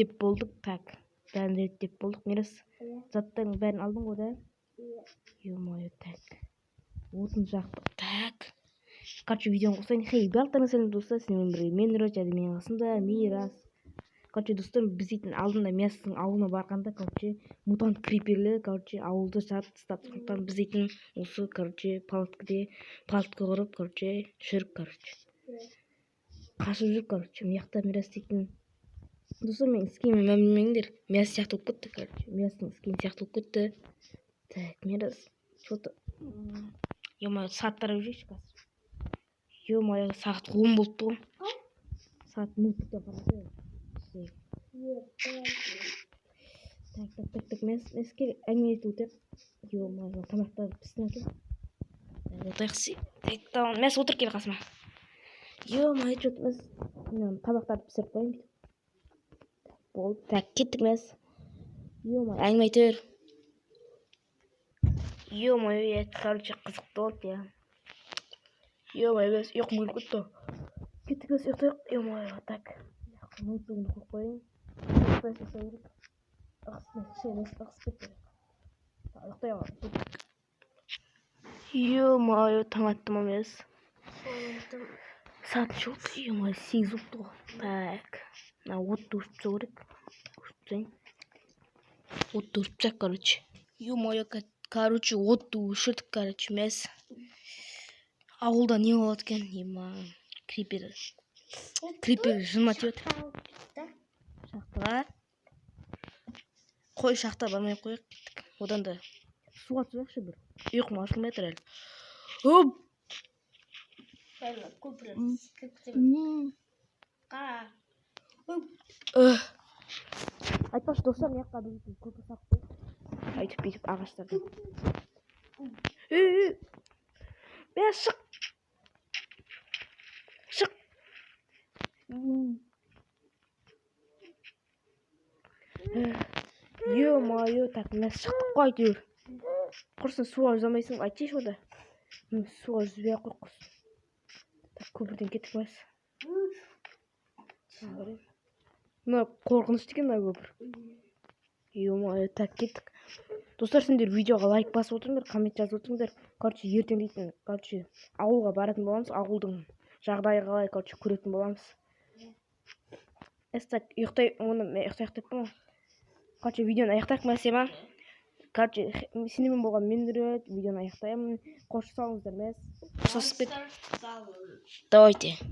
Реттеп болдық. Так, бәрін реттеп болдық. Мирас, заттардың бәрін алдың ғой, да? Ё-моё, так, отын жақтық. Так, короче, видеоны қосайын. Хей, барлықтарыңа сәлем, достар! Сіздермен бірге мен, Нұрат, және менің қасымда Мирас. Короче, достар, біз дейтін алдында Мирастың ауылына барғанда, короче, мутант криперлер, короче, ауылды жарып тастады. Сондықтан біз дейтін осы, короче, палаткіде палатка құрып, короче, жүріп, короче, қашып жүріп, короче, мына жақта Мирас дейтін. Достар, менің скиніме мән бермеңдер, Мирас сияқты болып кетті. Короче, Мирастың скині сияқты болып кетті. Так, Мирас, че-то, ё-моё, сағат қарап жүрейікші қазір. Ё-моё, сағат 10 болыпты ғой. Сағат ноутбуктан қараса. Так, так, так, так, мәс, кел, әңгіме айтып өтейік. Ё-моё, тамақтар піскен екен. Отырайық. Так, мәс, отыр, кел қасыма. Ё-моё, че-то, мәс, мен тамақтарды пісіріп қояйын бүйтіп. Болды, так, кеттік. Мәс, ё-моё, әңгіме айта бер. Ё-моё, иә, короче, қызықты болды, иә. Ё-моё, мәс, ұйқым келіп кетті. Кеттік, мәс, ұйықтайық. Ё-моё, так, ноутбугымды қойып қояйын. Ұйықтай керек. Ығысып, ығысып кетті. Ұйықтай кеттік. Ё-моё, таң атты ма, мәс? Сағат неше болды? Ё-моё, 8 болыпты ғой. Так, мына отты өшіріп тастау керек. Өшіріп тастайын, отты өшіріп тастайық. Короче, ё-моё, короче, отты өшірдік. Короче, мәс, ауылда не болады екен? Ема, крипер, крипер жыныма тиіп жатыр. Шахтаға қой, шахтаға бармай ақ қояйық. Кеттік одан да суға түсейікші бір. Ұйқым ашылмай жатыр әлі. Оп! Көпір. Қара. Айтпақшы, достар, мына жаққа біз көпір салып қойдық, өйтіп бүйтіп ағаштардан. Ей, ей, бә, шық, шық! Ё-моё, так, мына шықтық қой әйтеуір. Құрсын, суға жүзе алмайсың, айтсайшы онда. Суға жүзбей ақ қой, құрсын. Так, көпірден кеттік. Мәс, мына қорқынышты екен мына көпір. Ё-моё, так, кеттік. Достар, сендер видеоға лайк басып отырыңдар, коммент жазып отырыңдар. Короче, ертең дейтін, короче, ауылға баратын боламыз. Ауылдың жағдайы қалай, короче, көретін боламыз. Так, ұйықтай, оны мен ұйықтайық деппін ғой. Короче, видеоны аяқтайық, мәсе ма? Короче, сенімен болған мен, Нұрет, видеоны аяқтаймын. Қош, сау болыңыздар. Мәс, қоштасып кет. Давайте.